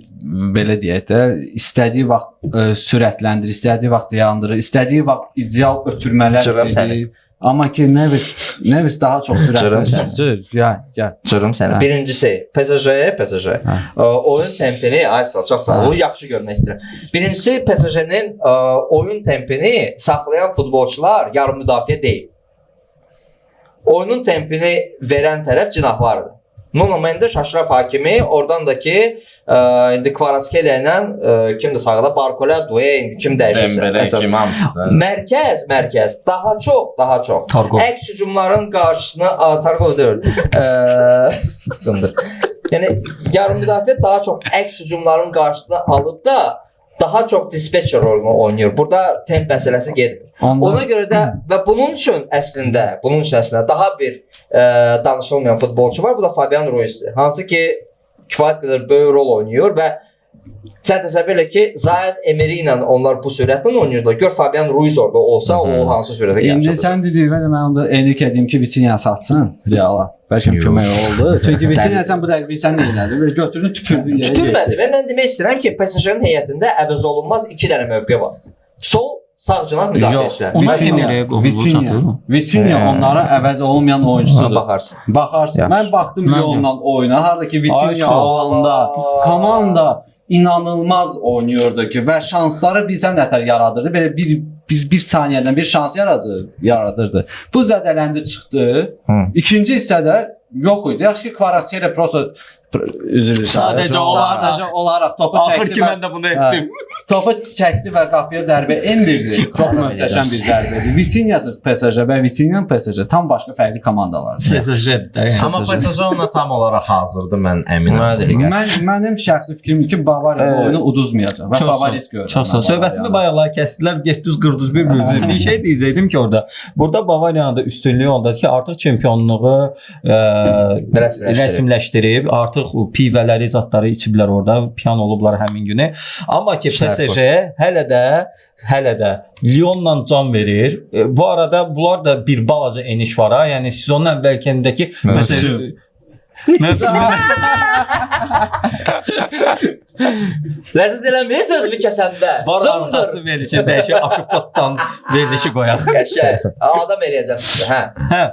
belə deyək də, istədiyi vaxt sürətləndirir, istədiyi vaxt dayandırır, istədiyi vaxt ideal ötürmələr Cırım səni. edir. Amma ki Neves daha çox sürətli. Cırım səni. Cır, gəl, gəl. Cırım səni. Hə. Birincisi, PSG. Hə. Oyun tempini, Aysel çox sağ ol. Bunu yaxşı görmək istəyirəm. Birincisi, PSG-nin oyun tempini saxlayan futbolçular yarım müdafiə deyil. Oyunun tempini verən tərəf cinahlardır. Nuno Mendes, Aşraf Hakimi, oradan da ki, indi Kvaratskhelia ilə kimdir sağda? Barcola, Doué, indi kim dəyişirsə. Dembele əsas. kimi hamısı da. Mərkəz, daha çox. Tarkov. Əks hücumların qarşısını Tarkov deyil. Cındır. Yəni yarım müdafiə daha çox əks hücumların qarşısını alıb da daha çox dispatcher rolunu oynayır. Burada temp məsələsi getmir. Onda Ona görə də və bunun üçün əslində daha bir danışılmayan futbolçu var. Bu da Fabian Ruizdir. Hansı ki kifayət qədər böyük rol oynayır və sən təsəvvür elə ki, Zaire Emery ilə onlar bu sürətlə oynayırdılar. Gör Fabian Ruiz orada olsa, o hansı sürətə İndi gələcək. sən dediyinə də mən onda Enrique deyim ki, Vitinha satsın Reala. Bəlkə kömək oldu. Çünki Vitinha sən bu dəqiqə bilsən nə elədi? Belə götürdün, tüpürdün yerə. Tüpürmədi və mən demək istəyirəm ki, PSG-nin heyətində əvəz olunmaz 2 dənə mövqe var. Sol, sağ cinah müdafiəçilər. Ona Vitinha, Emery'yə qovulur, Vitinha, çatır mı? Vitinha onlara əvəz olmayan oyunçusudur. Baxarsın. Baxarsın. Yaxşı. Mən baxdım Mən də. Lyonla oyuna, harda ki Vitinha Ay, olanda komanda inanılmaz oynayırdı ki və şansları bizə nətər yaradırdı. Belə bir saniyədən bir şans yaradırdı. Bu zədələndi çıxdı. Hı. İkinci hissədə yox idi. Yaxşı ki Kvaratskhelia prosto üzr istəyirəm. Sadəcə olaraq topu çəkdi. Axır ki və- mən də bunu etdim. Topu çəkdi və qapıya zərbə endirdi. Çox möhtəşəm bir zərbə idi. Vitinha'sız PSG və Vitinha'nın PSG tam başqa fərqli komandalardır. PSG-dir də. yəni. Amma PSG ona tam olaraq hazırdır, mən əminəm. Mənə də elə gəlir. Mənim şəxsi fikrimdir ki, Bavariya bu oyunu uduzmayacaq və Çox sağ ol, favorit görürəm. Çox sağ ol. mən Söhbətimi Bavariyanı. bayaqlar kəsdilər, getdiniz qırdınız bir-birinizə. Bir şey deyəcəkdim ki orada. Burada Bavariyanın da üstünlüyü ondadır ki, artıq çempionluğu Rəsmiləşdirib. rəsmiləşdirib, artıq Artıq o pivələri, zətləri içiblər orada, piyan olublar həmin günü. Amma ki PSG hələ də Lyonla can verir. Bu arada bunlar da bir balaca eniş var ha. Yəni sezonun əvvəlkindəki Mövsüm. Mövsümün Ləzzət eləmir sözünü kəsəndə. var Zındır. arxası verilişi dəyişib aşıqdan verilişi qoyaq. Qəşəng. Adam eləyəcəm sizə, hə. Hə,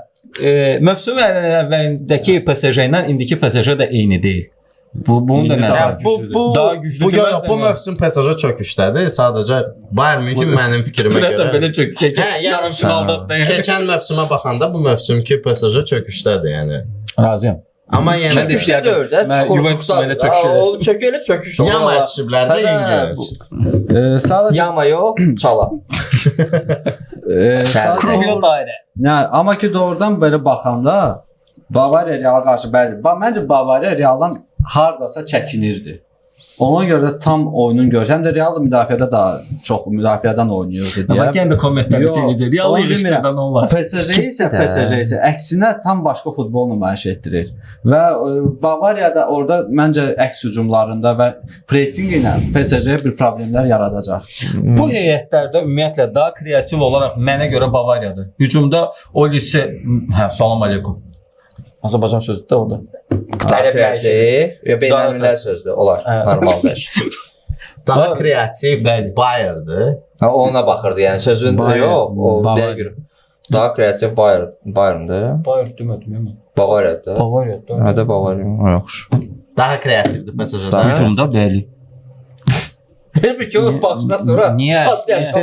mövsüm əvvəlindəki PSG ilə indiki PSG də eyni deyil. Bunu da İndi nəzərə daha Yəni bu Daha güclü bu, yox, deməzdim bu mən. mövsüm PSG çöküşdədir. Sadəcə Bayern Münxen mənim fikrimə Görəsən görə. belə çöküşə Hə, yəni- yarım finalda da. Keçən mövsümə baxanda bu mövsümki PSG çöküşdədir yəni. Razıyam. Amma yəni Mən də Çöküşdə deyil də, Mən çuxur Juventus tutar. elə çöküş Ha, O eləsin. çökü elə çöküş olur. Yama yetişiblər də Hə, yüngül. Sadəcə Yama yox, çala. sadəcə Krubyol dairə. Nə, amma ki doğrudan belə baxanda Bavariya Reala qarşı bəli. Məncə Bavariya Realdan hardasa çəkinirdi. Ona görə də tam oyunun görsə, həm də Real da müdafiədə daha çox müdafiədən oynayırdı deyə. Bax yenə də kommentlərdə Yox, şey eləyəcək. Realı onu yığışdırdan demirəm. onlar. PSG isə Getdi də. PSG isə əksinə tam başqa futbol nümayiş etdirir. Və Bavariya da orada məncə əks hücumlarında və pressing ilə PSG-yə bir problemlər yaradacaq. Bu heyətlərdə ümumiyyətlə daha kreativ olaraq mənə görə Bavariyadır. Hücumda Olise, hə, salam aleykum. Azərbaycan sözüdür də o da. Daha kreativ, ya beynəlmiləl sözdür, olar, Hə. normaldır. Daha kreativ Bəli. Bayerndir. Ha, ona baxırdı yəni sözün Bayern, yox, o Bavariya. dəqiq. Daha kreativ Bayern, Bayerndir. Bayern demədim mən. Bavariyadır. Bavariyadır. Hə də Bavariya. Yaxşı. Daha kreativdir PSG-dən. Hücumda bəli. Bir bir ki o baxışdan sonra Niyə? sat deyər,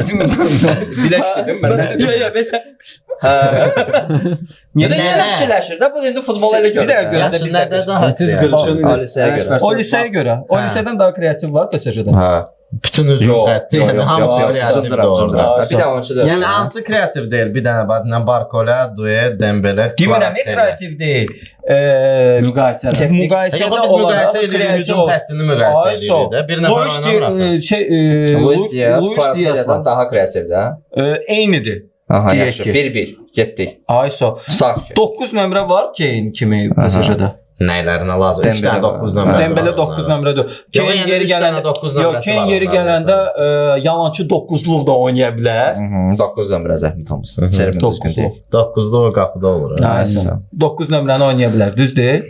Bilək dedim mən. Yox, yox, məsələn. Hə. Niyə də yenə fikirləşir də, bu indi futbol elə Bir görür. dəqiqə görə. Yaxşı, nədə daha Siz kreativ? qırışın Oliseyə görə. Oliseyə görə. Olisədən daha kreativ var PSG-də. Hə. Bütün hücum xətti, yəni hamısı kreativdir Cındıram, orada. cındıram. Bir də oyunçu da. Yəni hansı kreativ deyil? Bir dənə var, nə Barcola, Due, Dembele, Demirəm, Kvaratskhelia. kreativ deyil. Müqayisədə. Müqayisədə Yox, biz müqayisə edirik, hücum xəttini müqayisə edirik də. Bir nəfər Luis oynamır axı. şey Luis Diaz Luis Diaz Kvaratskhelia-dan daha kreativdir, hə? Eynidir. Aha, Deyək yaxşı. ki. 1-1 getdik. Ayso. Tutaq ki. 9 nömrə var Kane kimi PSG-də. Nəylərinə lazım? 3 Dembele dənə var. 9 nömrəsi. Dembele var 9 onların. nömrədir. Yox, Kane yəni yeri üç dənə gələndə 9 Yox, nömrəsi Kane var yeri onların gələndə yalançı 9-luq da oynaya bilər. 9 nömrə zəhmət olmasa. Termin düzgün deyil. 9-da o qapıda olur. hə. Ayso. 9 nömrəni oynaya bilər, düzdür?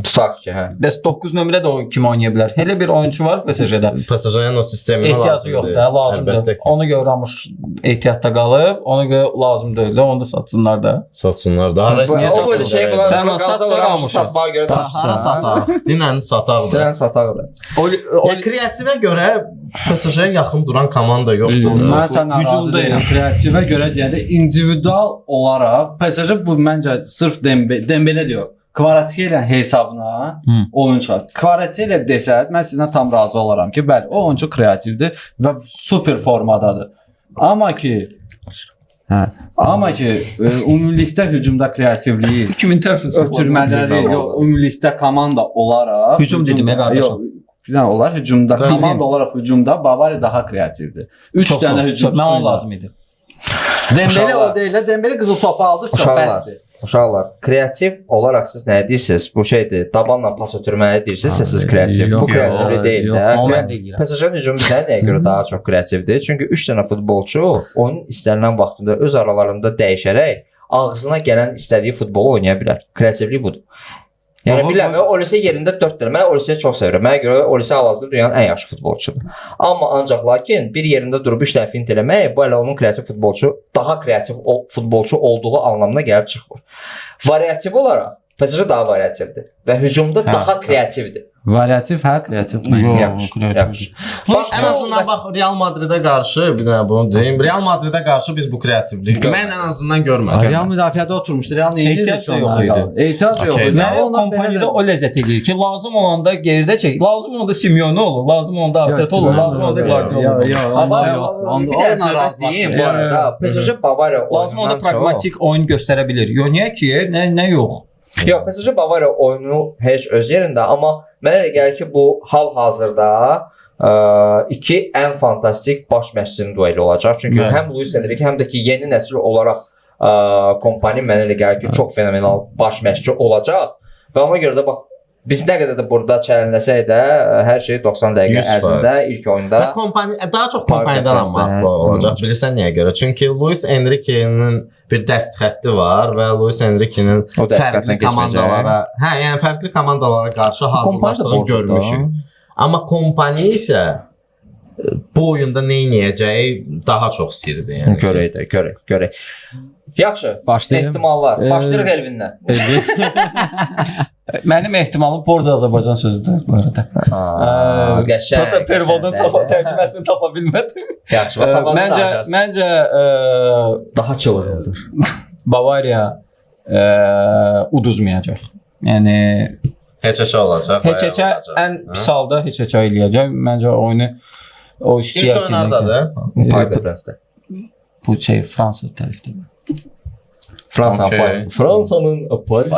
Tutaq ki, hə. Bəs 9 nömrə də o kim oynaya bilər? Elə bir oyunçu var PSG-də. PSG-nin o sisteminə Ehtiyacı lazım yoxdur, deyil. hə, lazımdır. Əlbəttə ki. Ona görə Ramos ehtiyatda qalıb, ona görə lazım deyil də, onu da satsınlar da. Satsınlar da. Hara O istəyirsən boyda şey bunlar Fərman, Gonzalo satdı Ramosu Ramosu. satmağa görə danışdı. Hara sataq? Dinən sataq da. Dinən sataq da. O, Ya kreativə görə PSG-yə yaxın duran komanda yoxdur. da. Mən səndən razı Hücumda deyiləm. Kreativə görə deyəndə individual olaraq PSG bu məncə sırf Dembele diyor. Kvaratskhelia hesabına oyun çıxar. Kvaratskhelia desəz mən sizlə tam razı olaram ki, bəli, o oyunçu kreativdir və super formadadır. Amma ki Amma ki ümumilikdə hücumda kreativliyi, kimin tərəfini ötürmələri, yox, ümumilikdə komanda olaraq Hücum dedim, qardaşım. Yox, bir dənə olar hücumda, komanda olaraq hücumda Bavariya daha kreativdir. 3 dənə hücumçusu. Mənə o ilə. lazım idi. Dembele Uşaqlar. o deyil, də, Dembele qızıl topu aldı, çox Uşaqlar. bəsdir. Uşaqlar, kreativ olaraq siz nə deyirsiniz? Bu şeydir, dabanla pas ötürməyi deyirsinizsə siz kreativ. yox, Bu kreativlik yox, deyil də. Onu mən də eləyirəm. PSG-nin hücumu bizə nəyə görə daha çox kreativdir? Çünki 3 dənə futbolçu oyunun istənilən vaxtında öz aralarında dəyişərək ağzına gələn istədiyi futbolu oynaya bilər. Kreativlik budur. Yəni Baba, bilirəm, Olise yerində 4 dənə. Mən Oliseyi çox sevirəm. Mənə görə Olise hal-hazırda dünyanın ən yaxşı futbolçusudur. Amma ancaq lakin bir yerində durub 3 dənə fint eləmək bu hələ onun kreativ futbolçu, daha kreativ o futbolçu olduğu anlamına gəlib çıxmır. Variativ olaraq PSG daha variativdir və hücumda daha kreativdir. Variativ, hə, kreativ. Yox, Yaxşı, kreativ. yaxşı. Bax, Ən azından bax Real Madridə qarşı bir dənə bunu deyim. Real Madridə qarşı biz bu kreativliyi mən ən azından görmədim. Real müdafiədə oturmuşdu. Real nə edirdi Ehtiyac ki da yox onlara idi. qalır? Ehtiyac da yox Okey. idi. Mənə Onlar kompaniyada belə o ləzzət eləyir ki, lazım olanda geridə çək, lazım olanda Simeone olur, lazım olanda Arteta olur, lazım olanda Guardiola olur. Yox, yox, Amma onda yoxdur. Onda bir dənə onunla söhbət deyim bu razılaşmıram. arada. PSG Bavariya Lazım olanda oyunundan çox. praqmatik oyun göstərə bilir. Yox, niyə ki? Nə yox? Yox, PSG Bavariya oyunu heç öz yerində, amma mənə elə gəlir ki, bu hal-hazırda iki ən fantastik baş məşqçinin dueli olacaq. Çünki Bəli. həm Luis Enrique, həm də ki yeni nəsil olaraq kompaniya mənə elə gəlir ki, çox fenomenal baş məşqçi olacaq. Və ona görə də bax biz nə qədər də burada çərənləsək də hər şey 90 dəqiqə 100%. ərzində ilk oyunda Və kompaniya daha çox Park kompaniyadan de amma asılı olacaq. Bilirsən niyə görə? Çünki Luis Enrique-nin bir dəst xətti var və Luis Enrique-nin O dəst fərqli xəttinə keçməyəcək. komandalara, hə, yəni fərqli komandalara qarşı Kompaniya da hazırlaşdığını borcludur. görmüşük. Amma kompaniya isə bu oyunda nə edəcəyi daha çox sirdir yəni. Görək də, görək, görək. Yaxşı. Başlayım. Ehtimallar. Başlayırıq Elvindən. Mənim ehtimalım Borca Azərbaycan sözüdür bu arada. Aa, qəşəng. Tosa Pervodun qəşəng. tərcüməsini tapa bilmədim. Yaxşı, bax, tapanı Məncə danışarsan. məncə daha çılğındır. Bavariya uduzmayacaq. Yəni Heç-heçə olacaq. heç-heçə ən pis halda heç-heçə eləyəcək. Məncə oyunu o İlk istəyər oyun hardadır? Park de Prince-də. Bu şey Fransa tərəfdə. Fransa Okey. Fransanın Paris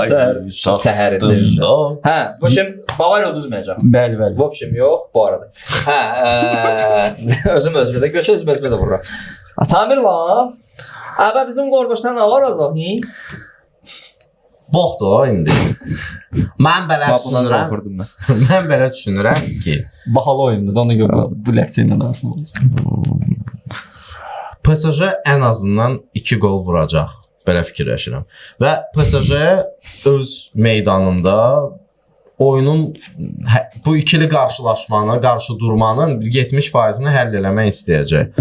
səhərində. Hə, bu şimdi Bavariya uduzmayacaq. Bəli, bəli. Bu общем yox bu arada. Hə, özüm özümə də göçə özüm özümə də vururam. Samir lan. Əbə bizim qardaşlar nə var azaq? Hi? Boxdur o indi. Mən belə Bundan düşünürəm. qorxurdum mən. Mən belə düşünürəm ki, Bahalı oyundur. Ona görə bu ləhcə ilə danışmaq lazım. PSG ən azından 2 qol vuracaq. Belə fikirləşirəm. Və PSG öz meydanında oyunun bu ikili qarşılaşmanı, qarşı durmanın 70%-ni həll eləmək istəyəcək.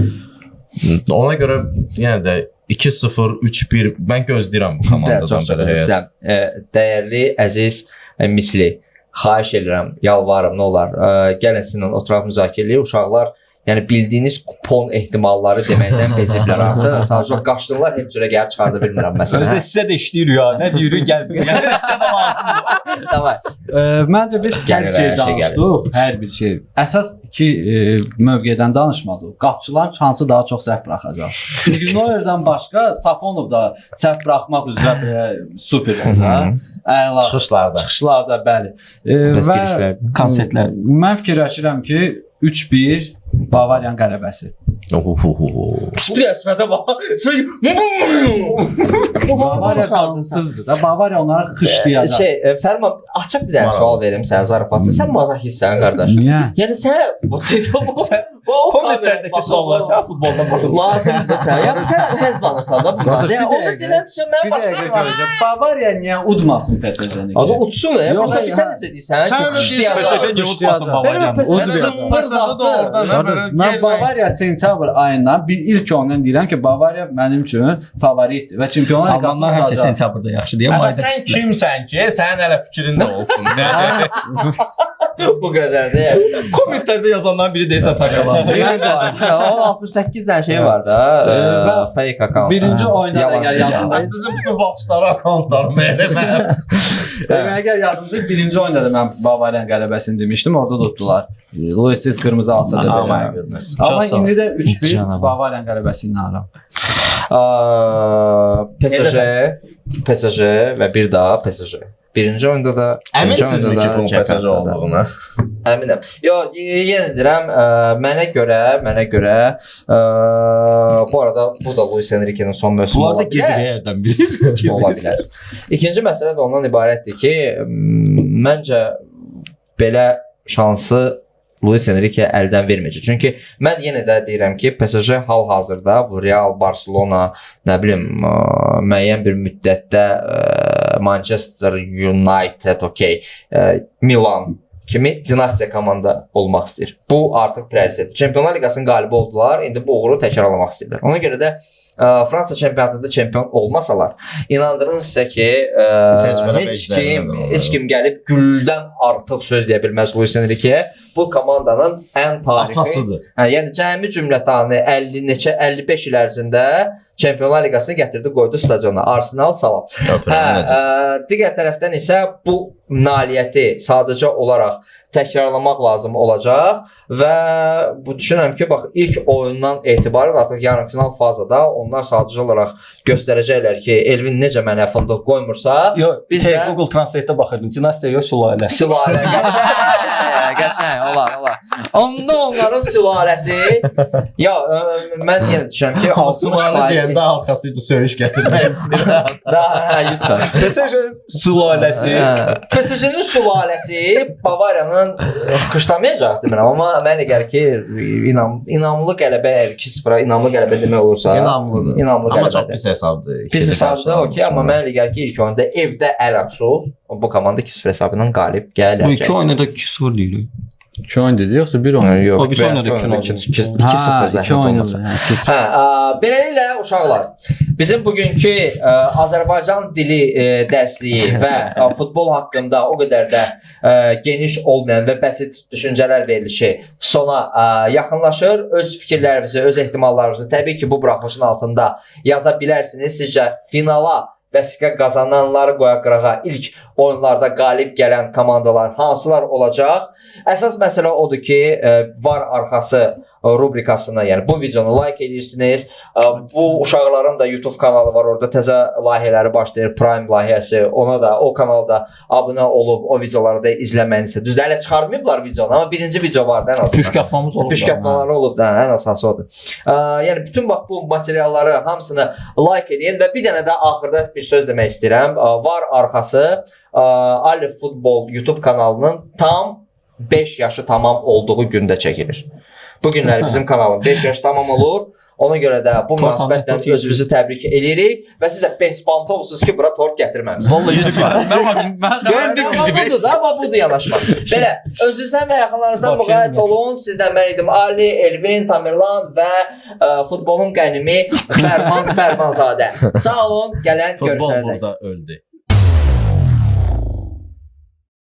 Ona görə yenə də 2-0, 3-1 mən gözləyirəm bu komandadan Çox belə heyət. üzrəm. Dəyərli, əziz Misli, xahiş edirəm, yalvarıram, nə olar, gəlin sizinlə oturaq müzakirə eləyək. Uşaqlar, yəni bildiyiniz kupon ehtimalları deməkdən beziblər artıq. Sadəcə qaçdılar, heç cürə gəlib çıxarda bilmirəm məsələn. Özdə sizə də işləyir ya. Nə deyirik gəlmir. Yəni sizə də lazımdır. Davay. Məncə biz hər Gəlir, şey hər şey gəlir. danışdıq, hər bir şey. Əsas iki mövqedən danışmadıq. Qapçılar hansı daha çox səhv buraxacaq. Çünki Neuer'dan başqa Safonov da səhv buraxmaq üzrə belə superdir da. Əla. Çıxışlarda. Çıxışlarda, bəli. Bəs Və girişlərdə? Konsertlər. Mən fikirləşirəm ki, 3-1 Bavariyanın qələbəsi. Rəsmətə bax. Sən Bavariya qansızdır da. Bavariya onları xışlayacaq. Şey, Fərman, açıq bir dənə Maraqlı. sual verim sənə zarafatsa. Sən mazoxistsən qardaş. Niyə? Yəni sən bu bu Kommentlərdəki suallar sən futboldan baxırsan. lazımdır sənə. Ya sən həzz alırsan da bundan. Qardaş, Yəni bir onu dəqiqə. deyirəm sən mənim Bir başqa dəqiqə sualım. görəcəm. Bavariya niyə udmasın PSG-ni? Adı uçsun ya. Yox, Prosta ki sən necə deyirsən? Sən öyle deyirsən, PSG niyə udmasın Bavariyanı? PSG PSG də oradan hə belə Mən Bavariya sentyabr ayından bir ilk ondan deyirəm ki, Bavariya mənim üçün favoritdir və Çempionlar Liqasını Almanlar həmişə udacaq. sentyabrda yaxşı deyə Amma mayda sən pisdirlər. kimsən ki, sənin hələ fikrin də olsun. Bu qədər də. Kommentlərdə yazanların biri deyəsən taqalandı. 68 dənə şey var da. Fake account. Birinci oyunda da Yalan əgər şey. yadında Sizin bütün baxışları akkauntlarım elə mən. Əgər yadınızda birinci oyunda da mən Bavariyanın qələbəsini demişdim, orada da utdular. Luis Diaz qırmızı alsa da Oh belə. my goodness. Amma Çox sağ ol. indi də 3-1 Canavar. Bavariyanın qələbəsi ilə inanıram. PSG, PSG və bir daha PSG. Birinci oyunda da, ikinci Əminsinizmi oyunda ki, da, bunun PSG çempionatda da. olduğuna? Əminəm. Yo, yenə deyirəm, mənə görə, bu arada bu da Luis Enrique-nin son mövsümü Bunlar da ola gedir bilər. hərdən biri. Ola bilər. İkinci məsələ də ondan ibarətdir ki, məncə belə şansı Luis Enrique əldən verməyəcək. Çünki mən yenə də deyirəm ki, PSG hal-hazırda bu Real, Barcelona, nə bilim, müəyyən bir müddətdə Manchester United, okey, Milan kimi dinastiya komanda olmaq istəyir. Bu artıq prioritetdir. Çempionlar Liqasının qalibi oldular, indi bu uğuru təkrarlamaq istəyirlər. Ona görə də Fransa çempionatında çempion olmasalar, inandırım sizə ki, Təcrübə heç kim bəcərmədən heç kim gəlib güldən artıq söz deyə bilməz Luis Enrique-yə. Bu komandanın ən tarixi Atasıdır. Hə, yəni cəmi cümlətanı 50 neçə 55 il ərzində Çempionlar Liqasını gətirdi, qoydu stadiona. Arsenal salam. Öpürəm, Hə, necəsən? digər tərəfdən isə bu nailiyyəti sadəcə olaraq təkrarlamaq lazım olacaq və bu düşünürəm ki, bax ilk oyundan etibarən artıq yarımfinal fazada onlar sadəcə olaraq göstərəcəklər ki, Elvin necə mənə fındıq qoymursa, Yox, Biz şey, də- Google Translate-də baxırdım. Dinastiya yox, sülalə. sülalə qəşəng. Qəşəng, olar, olar. Onda onların sülaləsi ya mən yenə düşürəm ki, Sülalə 60% deyəndə arxasıca söyüş gətirmək istəyirəm. Da, hə, 100%. PSG sülaləsi. Hə. PSG-nin sülaləsi Bavariyanın xışlamayacaq demirəm, amma mənə elə gəlir ki, inamlı qələbə əgər 2-0-a inamlı qələbə demək olursa, İnamlıdır. İnamlı Amma çox qələbədir. pis hesabdır. Pis hesabdır, okey, amma mənə elə gəlir ki, ilk oyunda evdə Ələxsuz bu komanda 2-0 hesabı ilə qalib Bu iki gələcək. oyunda da 2-0 deyirik. 2 oyun dedi yoxsa 1 oyun? Yox, O bir oyunda da 2-0 Ha, iki zəhmət oyun olmasa. oldu, hə, iki. Hə, beləliklə uşaqlar, bizim bugünkü Azərbaycan dili dərsliyi və futbol haqqında o qədər də geniş olmayan və bəsit düşüncələr verilişi sona yaxınlaşır. Öz fikirlərinizi, öz ehtimallarınızı təbii ki, bu buraxılışın altında yaza bilərsiniz. Sizcə finala vəsiqə qazananları qoyaq qırağa ilk oyunlarda qalib gələn komandalar hansılar olacaq? Əsas məsələ odur ki, var arxası rubrikasına, yəni bu videonu like edirsiniz. Bu uşaqların da YouTube kanalı var, orada təzə layihələri başlayır, Prime layihəsi. Ona da o kanalda abunə olub o videoları da izləməyinizi. Düzdür, hələ çıxartmayıblar videonu, amma birinci video vardı ən azından. Püşkatmamız olub. Püşkatmaları olub da, ən əsası odur. Yəni bütün bax bu materialları hamısını like eləyin və bir dənə də axırda bir söz demək istəyirəm. Var arxası Alif Futbol YouTube kanalının tam 5 yaşı tamam olduğu gündə çəkilir. Bu günləri bizim kanalın 5 yaşı tamam olur. Ona görə də bu Tort münasibətlə anekdot özümüzü təbrik eləyirik və siz də bespantovsunuz ki, bura tort gətirməmisiniz. Vallahi 100%. Mən Amma budur da, amma budur yanaşma. Belə, özünüzdən və yaxınlarınızdan Vəbşə müğayət ümumiyyətlə. olun. Sizdən mən idim Ali, Elvin, Tamerlan və futbolun qənimi Fərman Fərmanzadə. Sağ olun, gələn Futbol görüşənədək. burada öldü.